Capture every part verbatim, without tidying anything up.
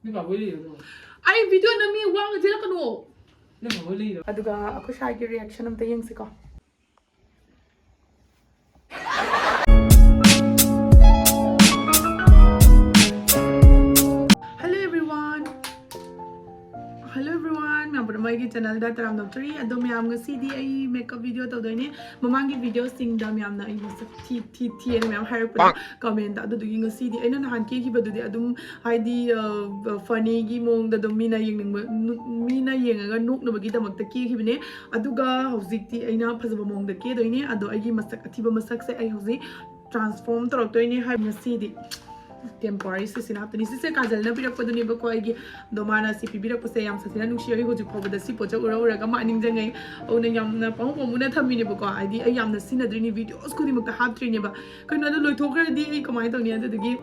ꯑꯩ ꯚꯤꯗꯤꯑꯣ ꯅꯝꯃꯤ, ꯋꯥ ꯉꯥꯡꯁꯤꯜꯂꯛꯀꯅꯣ꯫ ꯑꯗꯨꯒ ꯑꯩꯈꯣꯏ ꯁꯥꯏꯒꯤ ꯔꯤꯌꯦꯛꯁꯟ ꯑꯝꯇ ꯌꯦꯡꯁꯤꯀꯣ꯫ Hello everyone. Hello everyone, ꯃꯌꯥꯝ ꯄꯨꯝꯅꯃꯛ ꯑꯩꯒꯤ ꯆꯦꯅꯦꯜꯗ ꯇꯔꯥꯝꯅ ꯑꯣꯛꯆꯔꯤ꯫ ꯑꯗꯣ ꯃꯌꯥꯝ, ꯉꯁꯤꯗꯤ ꯑꯩ ꯃꯦꯀꯞ ꯚꯤꯗꯤꯑꯣ ꯇꯧꯗꯣꯏꯅꯦ꯫ ꯃꯃꯥꯡꯒꯤ ꯚꯤꯗꯤꯑꯣꯁꯤꯡꯗ ꯃꯌꯥꯝꯅ ꯑꯩ ꯃꯁꯛ ꯊꯤ ꯊꯤ ꯊꯤꯑꯅ ꯃꯌꯥꯝ ꯍꯥꯏꯔꯛꯄꯗꯣ ꯀꯃꯦꯟꯇ꯫ ꯑꯗꯨꯗꯨꯒꯤ ꯉꯁꯤꯗꯤ ꯑꯩꯅ ꯅꯍꯥꯟ ꯀꯦꯈꯤꯕꯗꯨꯗꯤ ꯑꯗꯨꯝ ꯍꯥꯏꯗꯤ ꯐꯅꯤꯒꯤ ꯃꯑꯣꯡꯗ ꯑꯗꯨꯝ ꯃꯤꯅ ꯌꯦꯡꯅꯤꯡꯕ, ꯃꯤꯅ ꯌꯦꯡꯉꯒ ꯅꯣꯛꯅꯕꯒꯤꯗꯃꯛꯇ ꯀꯦꯈꯤꯕꯅꯦ꯫ ꯑꯗꯨꯒ ꯍꯧꯖꯤꯛꯇꯤ ꯑꯩꯅ ꯐꯖꯕ ꯃꯑꯣꯡꯗ ꯀꯦꯗꯣꯏꯅꯦ꯫ ꯑꯗꯣ ꯑꯩꯒꯤ ꯃꯁꯛ ꯑꯊꯤꯕ ꯃꯁꯛꯁꯦ ꯑꯩ ꯍꯧꯖꯤꯛ ꯇ꯭ꯔꯥꯟꯁꯐꯣꯔꯝ ꯇꯧꯔꯛꯇꯣꯏꯅꯦ ꯍꯥꯏꯕ꯫ ꯉꯁꯤꯗꯤ ꯇꯦꯝꯄꯣꯔꯥꯔꯤ ꯁꯤꯁꯤꯅ ꯍꯥꯞꯇꯣꯏꯅꯤ꯫ ꯁꯤꯁꯦ ꯀꯥꯖꯜꯅ ꯄꯤꯔꯛꯄꯗꯨꯅꯦꯕꯀꯣ ꯑꯩꯒꯤ꯫ ꯑꯗꯣ ꯃꯥꯅ ꯁꯤ ꯄꯤꯕꯤꯔꯛꯄꯁꯦ ꯌꯥꯝ ꯁꯥꯊꯤꯅ ꯅꯨꯡꯁꯤ꯫ ꯑꯩ ꯍꯧꯖꯤꯛ ꯐꯥꯎꯕꯗ ꯁꯤ ꯄꯣꯠꯁꯦ ꯎꯔ ꯎꯔꯒ ꯃꯥ ꯅꯤꯡꯁꯤꯡꯉꯩ꯫ ꯑꯗꯨꯅ ꯌꯥꯝꯅ ꯄꯥꯝꯃꯨ ꯄꯥꯝꯃꯨꯅ ꯊꯝꯃꯤꯅꯦꯕꯀꯣ꯫ ꯍꯥꯏꯗꯤ ꯑꯩ ꯌꯥꯝꯅ ꯁꯤꯖꯤꯟꯅꯗ꯭ꯔꯤꯅꯤ, ꯚꯤꯗꯤꯑꯣꯁ ꯈꯨꯗꯤꯡꯃꯛꯇ ꯍꯥꯞꯇ꯭ꯔꯤꯅꯦꯕ꯫ ꯀꯩꯅꯣ, ꯑꯗꯨ ꯂꯣꯏꯊꯣꯛꯈ꯭ꯔꯗꯤ ꯑꯩ ꯀꯃꯥꯏꯅ ꯇꯧꯅꯤ? ꯑꯗꯨꯗꯨꯒꯤ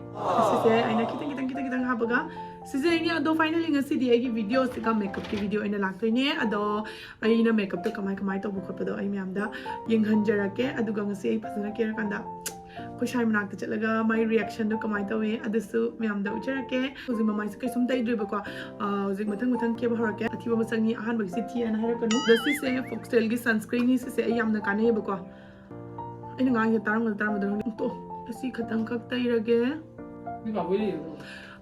ꯁꯤꯁꯦ ꯑꯩꯅ ꯈꯤꯇꯪ ꯈꯤꯇꯪ ꯈꯤꯇꯪ ꯈꯤꯇꯪ ꯍꯥꯞꯄꯒ, ꯁꯤꯁꯦ ꯑꯩꯅ꯫ ꯑꯗꯣ ꯐꯥꯏꯅꯦꯜꯂꯤ ꯉꯁꯤꯗꯤ ꯑꯩꯒꯤ ꯚꯤꯗꯤꯑꯣꯁꯤꯒ ꯃꯦꯀꯞꯀꯤ ꯚꯤꯗꯤꯑꯣ ꯑꯣꯏꯅ ꯂꯥꯛꯇꯣꯏꯅꯦ꯫ ꯑꯗꯣ ꯑꯩꯅ ꯃꯦꯀꯞꯇ ꯀꯃꯥꯏ ꯀꯃꯥꯏ ꯇꯧꯕ ꯈꯣꯠꯄꯗꯣ ꯑꯩ ꯃꯌꯥꯝꯗ ꯌꯦꯡꯍꯟꯖꯔꯛꯀꯦ꯫ ꯑꯗꯨꯒ ꯉꯁꯤ ꯑꯩ ꯐꯖꯅ ꯀꯦꯔꯀꯥꯟꯗ ꯑꯩꯈꯣꯏ ꯁꯥꯏ ꯃꯅꯥꯛꯇ ꯆꯠꯂꯒ ꯃꯥꯏ ꯔꯤꯌꯦꯛꯁꯟꯗꯣ ꯀꯃꯥꯏꯅ ꯇꯧꯏ ꯑꯗꯨꯁꯨ ꯃꯌꯥꯝꯗ ꯎꯠꯆꯔꯛꯀꯦ꯫ ꯍꯧꯖꯤꯛ ꯃꯃꯥꯏꯁꯦ ꯀꯩꯁꯨꯝ ꯇꯩꯗ꯭ꯔꯤꯕꯀꯣ꯫ ꯑ, ꯍꯧꯖꯤꯛ ꯃꯊꯪ ꯃꯊꯪ ꯀꯦꯕ ꯍꯧꯔꯛꯀꯦ꯫ ꯑꯊꯤꯕ ꯃꯁꯛꯅꯤ, ꯑꯍꯥꯟꯕꯒꯤꯁꯤ ꯊꯤꯑꯅ ꯍꯥꯏꯔꯛꯀꯅꯨ꯫ ꯑꯗꯣ ꯁꯤꯁꯦ ꯐꯣꯛꯁꯇꯦꯜꯒꯤ ꯁꯟꯁꯀ꯭ꯔꯤꯟꯅꯤ꯫ ꯁꯤꯁꯦ ꯑꯩ ꯌꯥꯝꯅ ꯀꯥꯟꯅꯩꯌꯦꯕꯀꯣ꯫ ꯑꯩꯅ ꯉꯥꯡꯉꯤꯁꯦ ꯇꯥꯔꯝꯒꯗ꯭ꯔꯥ ꯇꯥꯔꯝꯃꯣꯏꯗ꯭ꯔꯥ ꯈꯪꯗꯦ꯫ ꯇꯣ, ꯑꯁꯤ ꯈꯇꯪ ꯈꯛ ꯇꯩꯔꯒꯦ꯫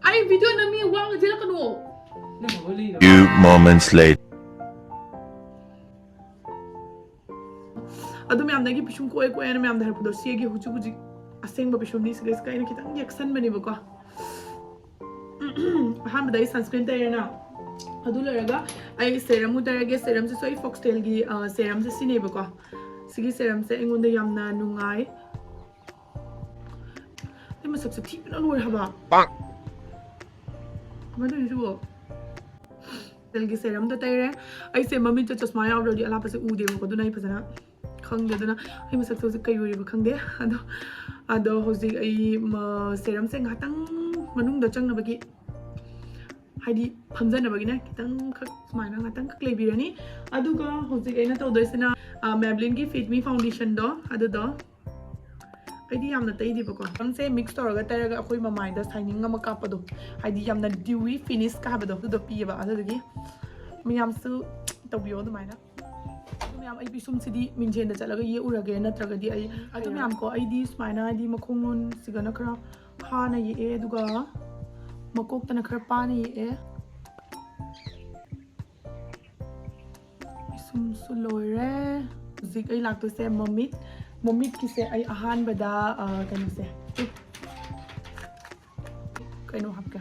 ꯑꯩ ꯚꯤꯗꯤꯑꯣ ꯅꯝꯃꯤ, ꯋꯥ ꯉꯥꯡꯁꯤꯜꯂꯛꯀꯅꯣ꯫ Few moments later. ꯑꯗꯨ ꯃꯌꯥꯝꯗꯒꯤ ꯄꯤꯁꯨꯝ ꯀꯣꯛꯑꯦ ꯀꯣꯛꯑꯦꯅ ꯃꯌꯥꯝꯗ ꯍꯥꯏꯔꯛꯄꯗꯣ, ꯁꯤ ꯑꯩꯒꯤ ꯍꯧꯖꯤꯛ ꯍꯧꯖꯤꯛ ꯑꯁꯦꯡꯕ ꯄꯤꯁꯨꯝꯅꯤ꯫ ꯁꯤꯗꯩꯁꯤꯗ ꯑꯩꯅ ꯈꯤꯇꯪ ꯌꯦꯛꯁꯟꯕꯅꯦꯕꯀꯣ꯫ ꯑꯍꯥꯟꯕꯗ ꯑꯩ ꯁꯟꯁꯀ꯭ꯔꯤꯟ ꯇꯩꯔꯦꯅ, ꯑꯗꯨ ꯂꯣꯏꯔꯒ ꯑꯩ ꯁꯦꯔꯝ ꯎꯗꯔꯒꯦ꯫ ꯁꯦꯔꯝꯁꯤꯁꯨ ꯑꯩ ꯐꯣꯛꯁꯇꯦꯜꯒꯤ, ꯑ, ꯁꯦꯔꯝꯁꯦ ꯁꯤꯖꯤꯟꯅꯩꯕꯀꯣ꯫ ꯁꯤꯒꯤ ꯁꯦꯔꯝꯁꯦ ꯑꯩꯉꯣꯟꯗ ꯌꯥꯝꯅ ꯅꯨꯡꯉꯥꯏ꯫ ꯑꯩ ꯃꯁꯛꯁꯦ ꯊꯤꯕꯅ ꯂꯣꯏꯔꯦ ꯍꯥꯏꯕ꯫ ꯀꯃꯥꯏꯅ ꯇꯧꯔꯤꯅꯣ ꯁꯤꯕꯣ? ꯐꯣꯛꯁꯇꯦꯜꯒꯤ ꯁꯦꯔꯝꯗꯣ ꯇꯩꯔꯦ꯫ ꯑꯩꯁꯦ ꯃꯃꯤꯠꯇ ꯆꯁꯃꯥ ꯌꯥꯎꯗ꯭ꯔꯗꯤ ꯑꯂꯥꯞꯄꯁꯦ ꯎꯗꯦꯕꯀꯣ, ꯑꯗꯨꯅ ꯑꯩ ꯐꯖꯅ ꯈꯪꯗꯦ꯫ ꯑꯗꯨꯅ ꯑꯩ ꯃꯁꯛꯁꯦ ꯍꯧꯖꯤꯛ ꯀꯩ ꯑꯣꯏꯔꯤꯕ ꯈꯪꯗꯦ꯫ ꯑꯗꯣ, ꯑꯗꯣ ꯍꯧꯖꯤꯛ ꯑꯩ, ꯃ, ꯁꯦꯔꯝꯁꯦ ꯉꯥꯏꯍꯥꯛꯇꯪ ꯃꯅꯨꯡꯗ ꯆꯪꯅꯕꯒꯤ, ꯍꯥꯏꯗꯤ ꯐꯝꯖꯅꯕꯒꯤꯅꯦ, ꯈꯤꯇꯪꯈꯛ ꯁꯨꯃꯥꯏꯅ ꯉꯥꯛꯇꯪꯈꯛ ꯂꯩꯕꯤꯔꯅꯤ꯫ ꯑꯗꯨꯒ ꯍꯧꯖꯤꯛ ꯑꯩꯅ ꯇꯧꯗꯣꯏꯁꯤꯅ, ꯑ, Maybelline-ꯒꯤ Fit Me ꯐꯥꯎꯟꯗꯦꯁꯟꯗꯣ, ꯑꯗꯨꯗꯣ ꯑꯩꯗꯤ ꯌꯥꯝꯅ ꯇꯩꯗꯦꯕꯀꯣ, ꯁꯝꯁꯦ ꯃꯤꯛꯁ ꯇꯧꯔꯒ ꯇꯩꯔꯒ ꯑꯩꯈꯣꯏ ꯃꯃꯥꯏꯗ ꯁꯥꯏꯅꯤꯡ ꯑꯃ ꯀꯥꯞꯄꯗꯣ, ꯍꯥꯏꯗꯤ ꯌꯥꯝꯅ ꯗ꯭ꯌꯨꯋꯤ ꯐꯤꯅꯤꯁꯀ ꯍꯥꯏꯕꯗꯣ, ꯑꯗꯨꯗꯣ ꯄꯤꯌꯦꯕ꯫ ꯑꯗꯨꯗꯨꯒꯤ ꯃꯌꯥꯝꯁꯨ ꯇꯧꯕꯤꯌꯣ ꯑꯗꯨꯃꯥꯏꯅ꯫ ꯑꯗꯨ ꯃꯌꯥꯝ, ꯑꯩ ꯄꯤꯁꯨꯝꯁꯤꯗꯤ ꯃꯤꯡꯖꯦꯜꯗ ꯆꯠꯂꯒ ꯌꯦꯛꯎꯔꯒꯦ, ꯅꯠꯇ꯭ꯔꯒꯗꯤ ꯑꯩ ꯑꯗꯨ ꯃꯌꯥꯝ ꯀꯣ, ꯑꯩꯗꯤ ꯁꯨꯃꯥꯏꯅ ꯍꯥꯏꯗꯤ ꯃꯈꯣꯡ ꯂꯣꯟꯁꯤꯒꯅ ꯈꯔ ꯍꯥꯅ ꯌꯦꯛꯑꯦ, ꯑꯗꯨꯒ ꯃꯀꯣꯛꯇꯅ ꯈꯔ ꯄꯥꯅ ꯌꯦꯛꯑꯦ꯫ ꯄꯤꯁꯨꯝꯁꯨ ꯂꯣꯏꯔꯦ꯫ ꯍꯧꯖꯤꯛ ꯑꯩ ꯂꯥꯛꯇꯣꯏꯁꯦ ꯃꯃꯤꯠ꯫ ꯃꯃꯤꯠꯀꯤꯁꯦ ꯑꯩ ꯑꯍꯥꯟꯕꯗ, ꯑ, ꯀꯩꯅꯣꯁꯦ, ꯀꯩꯅꯣ ꯍꯥꯞꯀꯦ꯫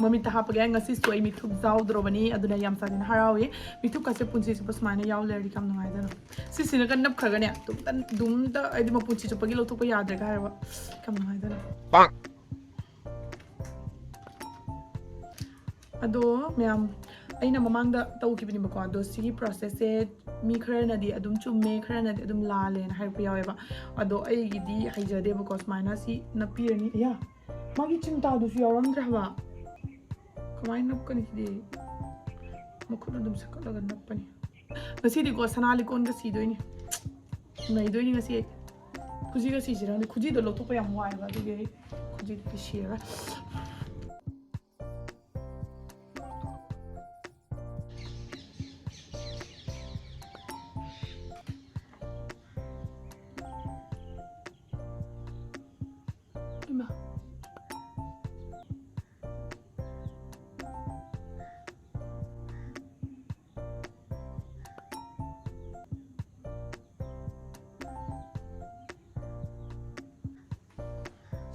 ꯃꯃꯤꯠꯇ ꯍꯥꯞꯄꯒꯦ꯫ ꯉꯁꯤꯁꯨ ꯑꯩ ꯃꯤꯊꯨꯞ ꯌꯥꯎꯗ꯭ꯔꯕꯅꯤ, ꯑꯗꯨꯅ ꯌꯥꯝ ꯁꯥꯊꯤꯅ ꯍꯔꯥꯎꯏ꯫ ꯃꯤꯊꯨꯞꯀꯁꯦ ꯄꯨꯟꯁꯤ ꯆꯨꯞꯄ ꯁꯨꯃꯥꯏꯅ ꯌꯥꯎ ꯂꯩꯔꯗꯤ ꯀꯌꯥꯝ ꯅꯨꯡꯉꯥꯏꯗꯣꯏꯅꯣ꯫ ꯁꯤꯁꯤꯅꯒ ꯅꯞꯈ꯭ꯔꯒꯅꯦ, ꯑꯗꯨꯝꯇ, ꯑꯗꯨꯝꯇ, ꯍꯥꯏꯗꯤ ꯃꯄꯨꯟꯁꯤ ꯆꯨꯞꯄꯒꯤ ꯂꯧꯊꯣꯛꯄ ꯌꯥꯗ꯭ꯔꯦꯒ ꯍꯥꯏꯔꯕ, ꯀꯌꯥꯝ ꯅꯨꯡꯉꯥꯏꯗꯣꯏꯅꯣ꯫ ꯑꯗꯣ ꯃꯌꯥꯝ, ꯑꯩꯅ ꯃꯃꯥꯡꯗ ꯇꯧꯈꯤꯕꯅꯦꯕꯀꯣ, ꯑꯗꯣ ꯁꯤꯒꯤ ꯄ꯭ꯔꯣꯁꯦꯁꯁꯦ ꯃꯤ ꯈꯔꯅꯗꯤ ꯑꯗꯨꯝ ꯆꯨꯝꯃꯦ, ꯈꯔꯅꯗꯤ ꯑꯗꯨꯝ ꯂꯥꯜꯂꯦꯅ ꯍꯥꯏꯔꯛꯄ ꯌꯥꯎꯋꯦꯕ꯫ ꯑꯗꯣ ꯑꯩꯒꯤꯗꯤ ꯍꯩꯖꯗꯦꯕꯀꯣ, ꯁꯨꯃꯥꯏꯅ ꯁꯤ ꯅꯞꯄꯤꯔꯅꯤ꯫ ꯑꯌꯥ, ꯃꯥꯒꯤ ꯆꯤꯡꯇꯥꯗꯨꯁꯨ ꯌꯥꯎꯔꯝꯗ꯭ꯔꯦ ꯍꯥꯏꯕ꯫ ꯀꯃꯥꯏꯅ ꯅꯞꯀꯅꯤ ꯁꯤꯗꯤ? ꯃꯈꯨꯠ ꯑꯗꯨꯝ ꯁꯠꯀꯠꯂꯒ ꯅꯞꯄꯅꯤ꯫ ꯉꯁꯤꯗꯤꯀꯣ ꯁꯅꯥ ꯂꯤꯀꯣꯟꯒ ꯁꯤꯗꯣꯏꯅꯤ, ꯅꯩꯗꯣꯏꯅꯤ ꯉꯁꯤ ꯑꯩ꯫ ꯈꯨꯖꯤꯒ ꯁꯤꯁꯤꯔ ꯈꯪꯗꯦ, ꯈꯨꯖꯤꯗꯣ ꯂꯧꯊꯣꯛꯄ ꯌꯥꯝ ꯋꯥꯏꯑꯦꯕ, ꯑꯗꯨꯒꯤ ꯑꯩ ꯈꯨꯖꯤꯗꯨꯗꯤ ꯁꯤꯔꯒ꯫ ꯏꯃꯥ꯫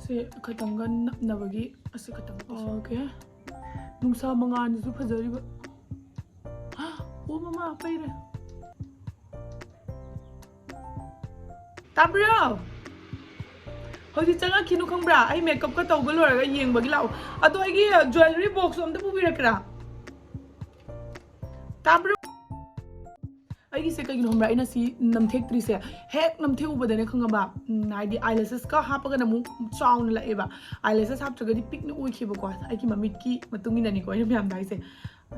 ꯁꯤ ꯈꯇꯪꯒ ꯅꯞꯅꯕꯒꯤ, ꯑꯁꯤ ꯈꯇꯪꯒ ꯇꯧꯁꯤ꯫ ꯑꯣꯀꯦ꯫ ꯅꯨꯡꯁꯥ ꯃꯉꯥꯜꯁꯤꯁꯨ ꯐꯖꯔꯤꯕ꯫ ꯑꯣ ꯃꯃꯥ, ꯄꯩꯔꯦ꯫ ꯇꯥꯕ꯭ꯔꯣ? ꯍꯧꯖꯤꯛ ꯆꯪꯉꯛꯈꯤꯅꯨ ꯈꯪꯕ꯭ꯔꯥ? ꯑꯩ ꯃꯦꯀꯞꯀ ꯇꯧꯕ ꯂꯣꯏꯔꯒ ꯌꯦꯡꯕꯒꯤ ꯂꯥꯛꯑꯣ꯫ ꯑꯗꯣ ꯑꯩꯒꯤ ꯖ꯭ꯋꯦꯂꯔꯤ ꯕꯣꯛꯁ ꯑꯝꯇ ꯄꯨꯕꯤꯔꯛꯀꯦꯔꯥ? ꯇꯥꯕ꯭ꯔꯣ? ꯑꯩꯒꯤꯁꯦ ꯀꯩꯒꯤꯅꯣ ꯈꯪꯕ꯭ꯔꯥ? ꯑꯩꯅ ꯁꯤ ꯅꯝꯊꯦꯛꯇ꯭ꯔꯤꯁꯦ, ꯍꯦꯛ ꯅꯝꯊꯦꯛꯎꯕꯗꯅꯦ ꯈꯪꯉꯕ, ꯎꯝ, ꯍꯥꯏꯗꯤ ꯑꯥꯏ ꯂꯦꯁꯦꯁꯀ ꯍꯥꯞꯄꯒꯅ ꯑꯃꯨꯛ ꯆꯥꯎꯅ ꯂꯥꯛꯑꯦꯕ꯫ ꯑꯥꯏ ꯂꯦꯁꯦꯁ ꯍꯥꯞꯇ꯭ꯔꯒꯗꯤ ꯄꯤꯛꯅ ꯑꯣꯏꯈꯤꯕꯀꯣ꯫ ꯑꯩꯒꯤ ꯃꯃꯤꯠꯀꯤ ꯃꯇꯨꯡ ꯏꯟꯅꯅꯤꯀꯣ ꯑꯩꯅ ꯃꯌꯥꯝꯗ ꯍꯥꯏꯁꯦ꯫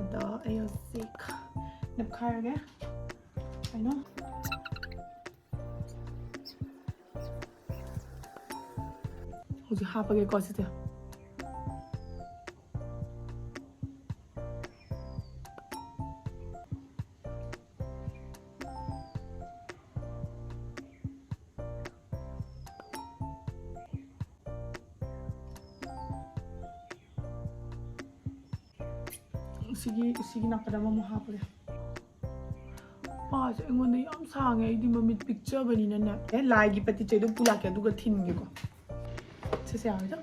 ꯑꯗꯣ ꯑꯩ ꯍꯧꯖꯤꯛ ꯅꯞꯈꯥꯏꯔꯒꯦ꯫ ꯀꯩꯅꯣ? ꯍꯧꯖꯤꯛ ꯍꯥꯞꯄꯒꯦꯀꯣ ꯁꯤꯁꯦ꯫ ꯁꯤꯒꯤ, ꯁꯤꯒꯤ ꯅꯥꯀꯟ ꯑꯃꯃꯨꯛ ꯍꯥꯞꯄꯒꯦ꯫ ꯄꯥꯁꯦ ꯑꯩꯉꯣꯟꯗ ꯌꯥꯝ ꯁꯥꯡꯉꯦ, ꯑꯩꯗꯤ ꯃꯃꯤꯠ ꯄꯤꯛꯆꯕꯅꯤꯅꯅꯦ꯫ ꯑꯦ, ꯂꯥꯏꯒꯤ ꯄꯇꯤꯆꯩꯗꯨ ꯄꯨꯂꯥꯛꯀꯦ, ꯑꯗꯨꯒ ꯊꯤꯟꯒꯦꯀꯣ꯫ ꯁꯤꯁꯦ ꯌꯥꯔꯣꯏꯗ꯫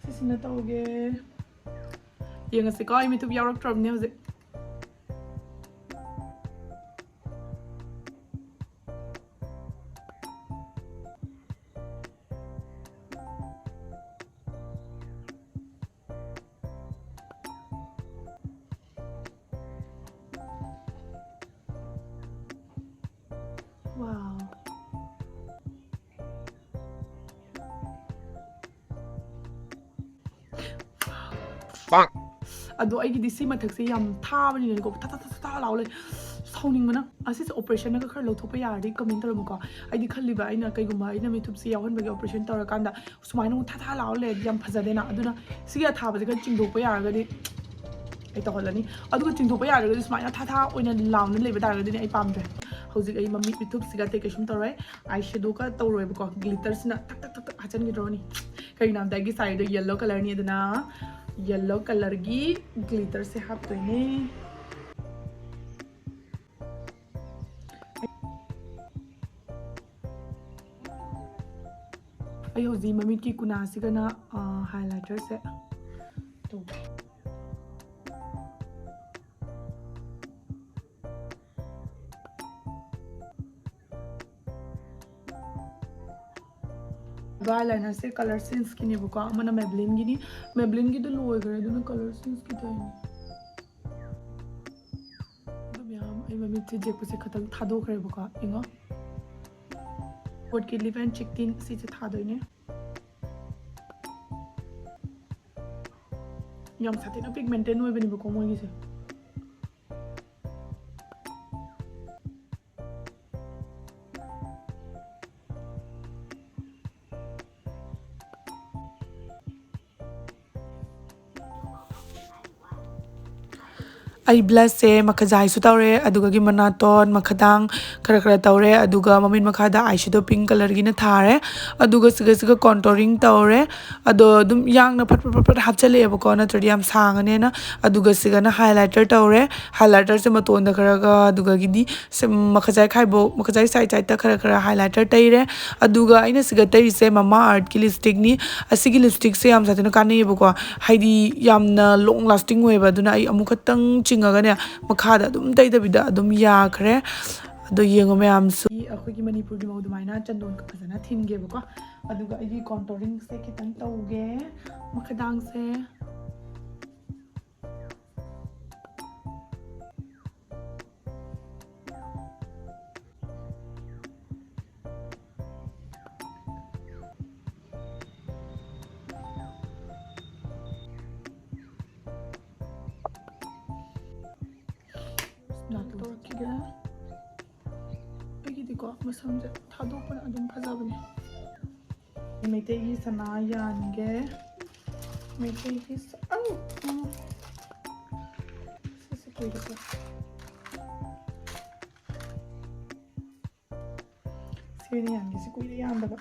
ꯁꯤꯁꯤꯅ ꯇꯧꯒꯦ꯫ ꯌꯦꯡꯉꯁꯤꯀꯣ, ꯑꯩ ꯃꯤꯊꯨꯞ ꯌꯥꯎꯔꯛꯇ꯭ꯔꯕꯅꯦ ꯍꯧꯖꯤꯛ꯫ Wow. ꯑꯗꯣ ꯑꯩꯒꯤꯗꯤ ꯁꯤ ꯃꯊꯛꯁꯦ ꯌꯥꯝ ꯊꯥꯕꯅꯤꯅꯀꯣ, ꯊꯥ ꯊꯥ ꯊꯥ ꯊꯥ ꯂꯥꯎ ꯂꯩ꯫ ꯁꯥꯎꯅꯤꯡꯕꯅ꯫ ꯑꯁꯤꯁꯦ operation ꯅꯒ ꯈꯔ ꯂꯧꯊꯣꯛꯄ ꯌꯥꯔꯗꯤ comment ꯇꯧꯔꯝꯃꯨꯀꯣ꯫ ꯑꯩꯗꯤ ꯈꯜꯂꯤꯕ, ꯑꯩꯅ ꯀꯩꯒꯨꯝꯕ ꯑꯩꯅ ꯃꯤꯊꯨꯞꯁꯦ ꯌꯥꯎꯍꯟꯕꯒꯤ operation ꯇꯧꯔꯀꯥꯟꯗ ꯁꯨꯃꯥꯏꯅ ꯑꯃꯨꯛ ꯊꯥ ꯊꯥ ꯂꯥꯎꯔ ꯂꯩꯔꯗꯤ ꯌꯥꯝ ꯐꯖꯗꯦꯅ꯫ ꯑꯗꯨꯅ ꯁꯤꯒꯤ ꯑꯊꯥꯕꯁꯦ ꯈꯔ ꯆꯤꯡꯊꯣꯛꯄ ꯌꯥꯔꯒꯗꯤ ꯑꯩ ꯇꯧꯍꯜꯂꯅꯤ꯫ ꯑꯗꯨꯒ ꯆꯤꯡꯊꯣꯛꯄ ꯌꯥꯔꯒꯗꯤ ꯁꯨꯃꯥꯏꯅ ꯊꯥ ꯊꯥ ꯑꯣꯏꯅ ꯂꯥꯎꯅ ꯂꯩꯕ ꯇꯥꯔꯒꯗꯤꯅꯦ ꯑꯩ ꯄꯥꯝꯗ꯭ꯔꯦ꯫ ꯍꯧꯖꯤꯛ ꯑꯩ ꯃꯃꯤꯠ ꯃꯤꯊꯨꯞꯁꯤꯒ ꯑꯇꯩ ꯀꯩꯁꯨꯝ ꯇꯧꯔꯣꯏ꯫ Eye shadow ꯒ ꯇꯧꯔꯣꯏꯕꯀꯣ꯫ Glitter ꯁꯤꯅ ꯊꯛ ꯊꯛ ꯊꯛ ꯊꯛ ꯍꯥꯞꯆꯤꯟꯈꯤꯗ꯭ꯔꯣꯅꯤ꯫ ꯀꯩꯒꯤꯅꯣ ꯍꯥꯏꯕꯗ ꯑꯩꯒꯤ ꯁꯥꯔꯤꯗꯣ yellow colour ꯅꯤ, ꯑꯗꯨꯅ yellow colour ꯒꯤ glitter ꯁꯦ ꯍꯥꯞꯇꯣꯏꯅꯦ꯫ ꯑꯩ ꯍꯧꯖꯤꯛ ꯃꯃꯤꯠꯀꯤ ꯀꯨꯅꯥꯁꯤꯒꯅ, ꯑ, highlighter ꯁꯦ ꯇꯧꯒꯦ꯫ ꯑꯗꯣ eyeliner ꯁꯦ colour sense ꯀꯤꯅꯦꯕꯀꯣ, ꯑꯃꯅ Maybelline ꯒꯤꯅꯤ꯫ Maybelline ꯒꯤꯗꯣ ꯂꯣꯏꯈ꯭ꯔꯦ, ꯑꯗꯨꯅ colour sense ꯀꯤ ꯇꯧꯔꯤꯅꯦ꯫ ꯑꯗꯨ ꯃꯌꯥꯝ ꯑꯩ ꯃꯃꯤꯠꯁꯦ ꯌꯦꯛꯄꯁꯦ ꯈꯇꯪ ꯊꯥꯗꯣꯛꯈ꯭ꯔꯦꯕꯀꯣ꯫ ꯌꯦꯡꯉꯣ, ꯀꯣꯠꯀꯤ lip and cheek tint ꯁꯤꯁꯦ ꯊꯥꯗꯣꯏꯅꯦ꯫ ꯌꯥꯝ ꯁꯥꯊꯤꯅ pigmented ꯑꯣꯏꯕꯅꯦꯕꯀꯣ ꯃꯣꯏꯒꯤꯁꯦ꯫ ꯑꯩ ꯕ꯭ꯂꯁꯁꯦ ꯃꯈꯖꯥꯏꯁꯨ ꯇꯧꯔꯦ, ꯑꯗꯨꯒꯒꯤ ꯃꯅꯥꯇꯣꯟ, ꯃꯈꯗꯥꯡ ꯈꯔ ꯈꯔ ꯇꯧꯔꯦ, ꯑꯗꯨꯒ ꯃꯃꯤꯠ ꯃꯈꯥꯗ ꯑꯥꯏ ꯁꯦꯗꯣ ꯄꯤꯡ ꯀꯂꯔꯒꯤꯅ ꯊꯥꯔꯦ꯫ ꯑꯗꯨꯒ ꯁꯤꯒ ꯁꯤꯒ ꯀꯣꯟꯇꯣꯔꯤꯡ ꯇꯧꯔꯦ꯫ ꯑꯗꯣ ꯑꯗꯨꯝ ꯌꯥꯡꯅ ꯐꯠ ꯐꯠ ꯐꯠ ꯐꯠ ꯍꯥꯞꯆꯜꯂꯛꯑꯦꯕꯀꯣ, ꯅꯠꯇ꯭ꯔꯗꯤ ꯌꯥꯝ ꯁꯥꯡꯉꯅꯦꯅ꯫ ꯑꯗꯨꯒ ꯁꯤꯒꯅ ꯍꯥꯏꯂꯥꯏꯇꯔ ꯇꯧꯔꯦ꯫ ꯍꯥꯏꯂꯥꯏꯇꯔꯁꯦ ꯃꯇꯣꯟꯗ ꯈꯔꯒ, ꯑꯗꯨꯒꯒꯤꯗꯤ ꯁꯝ ꯃꯈꯖꯥꯏ ꯈꯥꯏꯕꯣꯛ, ꯃꯈꯖꯥꯏ ꯁꯥꯏꯠ ꯁꯥꯏꯠꯇ ꯈꯔ ꯈꯔ ꯍꯥꯏꯂꯥꯏꯇꯔ ꯇꯩꯔꯦ꯫ ꯑꯗꯨꯒ ꯑꯩꯅ ꯁꯤꯒ ꯇꯩꯔꯤꯁꯦ ꯃꯃꯥ ꯑꯥꯔꯠꯀꯤ ꯂꯤꯞꯁꯇꯤꯛꯅꯤ꯫ ꯑꯁꯤꯒꯤ ꯂꯤꯞꯁꯇꯤꯛꯁꯦ ꯌꯥꯝ ꯁꯥꯊꯤꯅ ꯀꯥꯟꯅꯩꯌꯦꯕꯀꯣ, ꯍꯥꯏꯗꯤ ꯌꯥꯝꯅ ꯂꯣꯡ ꯂꯥꯁꯇꯤꯡ ꯑꯣꯏꯌꯦꯕ꯫ ꯑꯗꯨꯅ ꯑꯩ ꯑꯃꯨꯛ ꯈꯛꯇꯪ ꯆꯤꯡꯉꯒꯅꯦ, ꯃꯈꯥꯗ ꯑꯗꯨꯝ ꯇꯩꯗꯕꯤꯗ ꯑꯗꯨꯝ ꯌꯥꯈ꯭ꯔꯦ꯫ ꯑꯗꯣ ꯌꯦꯡꯉꯣ ꯃꯌꯥꯝꯁꯨ꯫ ꯑꯩꯈꯣꯏꯒꯤ ꯃꯅꯤꯄꯨꯔꯒꯤ ꯃꯧ ꯑꯗꯨꯃꯥꯏꯅ ꯆꯟꯗꯣꯟꯒ ꯐꯖꯅ ꯊꯤꯟꯒꯦꯕꯀꯣ꯫ ꯑꯗꯨꯒ ꯑꯩꯒꯤ ꯀꯣꯟꯇꯣꯔꯤꯡꯁꯦ ꯈꯤꯇꯪ ꯇꯧꯒꯦ, ꯃꯈꯗꯥꯡꯁꯦ꯫ ꯅꯥꯇꯣꯟ ꯇꯧꯔꯛꯈꯤꯒꯦ꯫ ꯑꯩꯒꯤꯗꯤꯀꯣ ꯃꯁꯝꯁꯦ ꯊꯥꯗꯣꯛꯄꯅ ꯑꯗꯨꯝ ꯐꯖꯕꯅꯦ꯫ ꯃꯩꯇꯩꯒꯤ ꯁꯅꯥ ꯌꯥꯟꯒꯦ꯫ ꯃꯩꯇꯩꯒꯤ ꯁ-, ꯑꯧ! ꯎꯝ꯫ ꯁꯤꯁꯦ ꯀꯨꯏꯔꯦꯀꯣ꯫ ꯁꯤꯅ ꯌꯥꯟꯒꯦꯁꯦ ꯀꯨꯏꯔꯦ ꯌꯥꯟꯗꯕ꯫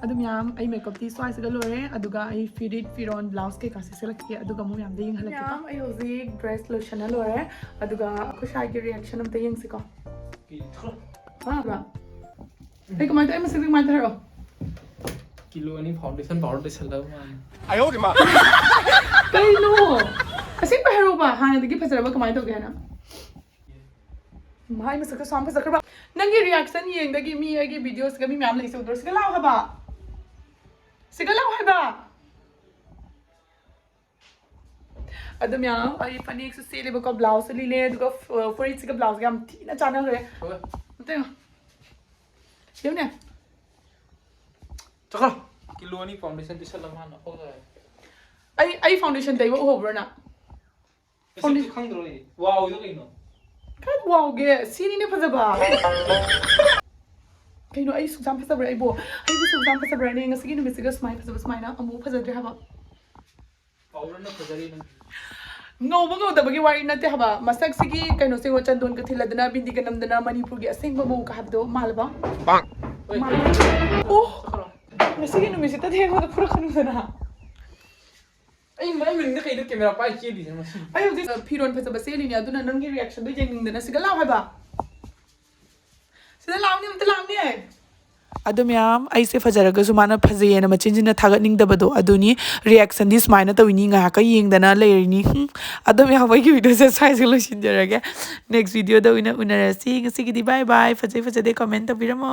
ꯑꯗꯨ ꯃꯌꯥꯝ, ꯑꯩ ꯃꯦꯀꯞꯇꯤ ꯁ꯭ꯋꯥꯏꯁꯤꯒ ꯂꯣꯏꯔꯦ꯫ ꯑꯗꯨꯒ ꯑꯩ ꯐꯤꯔꯤꯠ, ꯐꯤꯔꯣꯟ, ꯕ꯭ꯂꯥꯎꯁ ꯀꯩꯀꯥꯁꯦ ꯁꯦꯠꯂꯛꯀꯦ, ꯑꯗꯨꯒ ꯑꯃꯨꯛ ꯃꯌꯥꯝꯗ ꯌꯦꯡꯍꯜꯂꯛꯀꯦꯀꯣ꯫ ꯃꯌꯥꯝ, ꯑꯩ ꯍꯧꯖꯤꯛ ꯗ꯭ꯔꯦꯁ ꯂꯣꯏꯁꯟꯅ ꯂꯣꯏꯔꯦ꯫ ꯑꯗꯨꯒ ꯑꯩꯈꯣꯏ ꯁ꯭ꯋꯥꯏꯒꯤ ꯔꯤꯌꯦꯛꯁꯟ ꯑꯝꯇ ꯌꯦꯡꯁꯤꯀꯣ꯫ ꯍꯥ? ꯑꯩ ꯀꯃꯥꯏꯅ ꯇꯧ-, ꯑꯩ ꯃꯁꯛꯇꯤ ꯀꯃꯥꯏꯅ ꯇꯧ ꯍꯥꯏꯔꯛꯑꯣ? ꯀꯤꯂꯣ ꯑꯅꯤ ꯐꯥꯎꯟꯗꯦꯁꯟ ꯄꯥꯎꯗꯔ ꯇꯩꯁꯜꯂꯕ ꯃꯥꯜꯂꯦ꯫ ꯀꯩꯅꯣ? ꯑꯁꯦꯡꯕ ꯍꯥꯏꯔꯛꯑꯣꯕ, ꯍꯥꯟꯅꯗꯒꯤ ꯐꯖꯔꯕ ꯀꯃꯥꯏꯅ ꯇꯧꯒꯦ ꯍꯥꯏꯅ? ꯃꯥꯏ ꯃꯁꯛꯀ ꯁꯨꯃꯥꯏꯅ ꯐꯖꯈ꯭ꯔꯕ? ꯅꯪꯒꯤ ꯔꯤꯌꯦꯛꯁꯟ ꯌꯦꯡꯗꯒꯤ ꯃꯤ ꯑꯩꯒꯤ ꯚꯤꯗꯤꯑꯣꯁꯤꯒ ꯃꯤ ꯃꯌꯥꯝ ꯂꯩꯁꯦ ꯎꯗ꯭ꯔꯣ? ꯁꯤꯒ ꯂꯥꯎ ꯍꯥꯏꯕ꯫ ꯁꯤꯒ ꯂꯥꯎ ꯍꯥꯏꯕ꯫ ꯑꯗꯨ ꯃꯌꯥꯝ, ꯑꯩ ꯐꯅꯦꯛꯁꯨ ꯁꯦꯠꯂꯦꯕꯀꯣ, ꯕ꯭ꯂꯥꯎꯁꯁꯨ ꯂꯤꯠꯂꯦ, ꯑꯗꯨꯒ ꯐ-, ꯐꯨꯔꯤꯠꯁꯤꯒ ꯕ꯭ꯂꯥꯎꯁꯒ ꯌꯥꯝ ꯊꯤꯅ ꯆꯥꯟꯅꯈ꯭ꯔꯦ꯫ ꯍꯣꯏ꯫ ꯑꯝꯇ ꯌꯦꯡꯉꯣ꯫ ꯌꯦꯡꯉꯨꯅꯦ꯫ ꯆꯠꯈ꯭ꯔꯣ꯫ ꯀꯤꯂꯣ ꯑꯅꯤ ꯐꯥꯎꯟꯗꯦꯁꯟ ꯇꯩꯁꯜꯂ ꯃꯥꯅ ꯍꯣꯏ꯫ ꯑꯩ, ꯑꯩ ꯐꯥꯎꯟꯗꯦꯁꯟ ꯇꯩꯕ ꯎꯍꯧꯕ꯭ꯔꯣ ꯅꯪ? ꯃꯁꯛꯇꯨ ꯈꯪꯗ꯭ꯔꯣ ꯑꯩ? ꯋꯥꯎꯗꯣ ꯀꯩꯅꯣ? ꯀꯥꯏꯗ ꯋꯥꯎꯒꯦ? ꯁꯤꯅꯤꯅꯦ ꯐꯖꯕ꯫ ꯀꯩꯅꯣ, ꯑꯩ ꯁꯨꯛ ꯌꯥꯝ ꯐꯖꯕ꯭ꯔꯥ ꯑꯩꯕꯣ? ꯑꯩꯕꯨ ꯁꯨꯛ ꯌꯥꯝ ꯐꯖꯕ꯭ꯔꯥꯅꯦ? ꯉꯁꯤꯒꯤ ꯅꯨꯃꯤꯠꯁꯤꯒ ꯁꯨꯃꯥꯏꯅ ꯐꯖꯕ, ꯁꯨꯃꯥꯏꯅ ꯑꯃꯨꯛ ꯐꯖꯗ꯭ꯔꯦ ꯍꯥꯏꯕ꯫ ꯄꯥꯎꯗꯔꯅ ꯐꯖꯔꯤ ꯅꯪ꯫ ꯉꯧꯕ ꯉꯧꯗꯕꯒꯤ ꯋꯥꯔꯤ ꯅꯠꯇꯦ ꯍꯥꯏꯕ꯫ ꯃꯁꯛꯁꯤꯒꯤ ꯀꯩꯅꯣꯁꯦ ꯌꯦꯡꯉꯣ, ꯆꯟꯗꯣꯟꯒ ꯊꯤꯜꯂꯗꯅ, ꯕꯤꯟꯗꯤꯒ ꯅꯝꯗꯅ, ꯃꯅꯤꯄꯨꯔꯒꯤ ꯑꯁꯦꯡꯕ ꯃꯧꯒ ꯍꯥꯏꯕꯗꯣ ꯃꯥꯜꯂꯕ? ꯍꯣꯏ, ꯃꯥꯜꯂꯕ? ꯆꯠꯈ꯭ꯔꯣ, ꯑꯣ! ꯆꯠꯈ꯭ꯔꯣ꯫ ꯉꯁꯤꯒꯤ ꯅꯨꯃꯤꯠꯁꯤꯗ ꯊꯦꯡꯕꯗ ꯐꯨꯔꯛꯀꯅꯨꯗꯅ꯫ ꯑꯩ ꯃ-, ꯑꯩ ꯃꯅꯤꯡꯗ ꯀꯩꯗ ꯀꯦꯃꯦꯔꯥ ꯄꯥꯏ ꯆꯦꯜꯂꯤꯁꯦ ꯃꯁꯤ? ꯑꯩ ꯍꯧꯖꯤꯛ ꯐꯤꯔꯣꯜ ꯐꯖꯕ ꯁꯦꯠꯂꯤꯅꯦ, ꯑꯗꯨꯅ ꯅꯪꯒꯤ ꯔꯤꯌꯦꯛꯁꯟꯗꯣ ꯌꯦꯡꯅꯤꯡꯗꯅ ꯁꯤꯗ ꯂꯥꯛꯑꯣ ꯍꯥꯏꯕ꯫ ꯁꯤꯗ ꯂꯥꯛꯑꯣꯅꯦ, ꯑꯝꯇ ꯂꯥꯛꯑꯣꯅꯦ꯫ ꯑꯗꯣ ꯃꯌꯥꯝ, ꯑꯩꯁꯦ ꯐꯖꯔꯒꯁꯨ ꯃꯥꯅ ꯐꯖꯩꯌꯦꯅ ꯃꯆꯤꯟꯁꯤꯅ ꯊꯥꯒꯠꯅꯤꯡꯗꯕꯗꯣ ꯑꯗꯨꯅꯤ꯫ ꯔꯤꯌꯦꯛꯁꯟꯗꯤ ꯁꯨꯃꯥꯏꯅ ꯇꯧꯏꯅꯤ, ꯉꯥꯏꯍꯥꯛꯀ ꯌꯦꯡꯗꯅ ꯂꯩꯔꯤꯅꯤ꯫ ꯍꯨꯝ꯫ ꯑꯗꯣ ꯃꯌꯥꯝ, ꯑꯩꯒꯤ ꯚꯤꯗꯤꯑꯣꯁꯦ ꯁ꯭ꯋꯥꯏꯁꯤꯒ ꯂꯣꯏꯁꯤꯟꯖꯔꯒꯦ꯫ ꯅꯦꯛꯁ ꯚꯤꯗꯤꯑꯣꯗ ꯑꯣꯏꯅ ꯎꯅꯔꯁꯤ꯫ ꯉꯁꯤꯒꯤꯗꯤ ꯕꯥꯏ ꯕꯥꯏ꯫ ꯐꯖꯩ ꯐꯖꯗꯦ ꯀꯃꯦꯟ ꯇꯧꯕꯤꯔꯝꯃꯣ꯫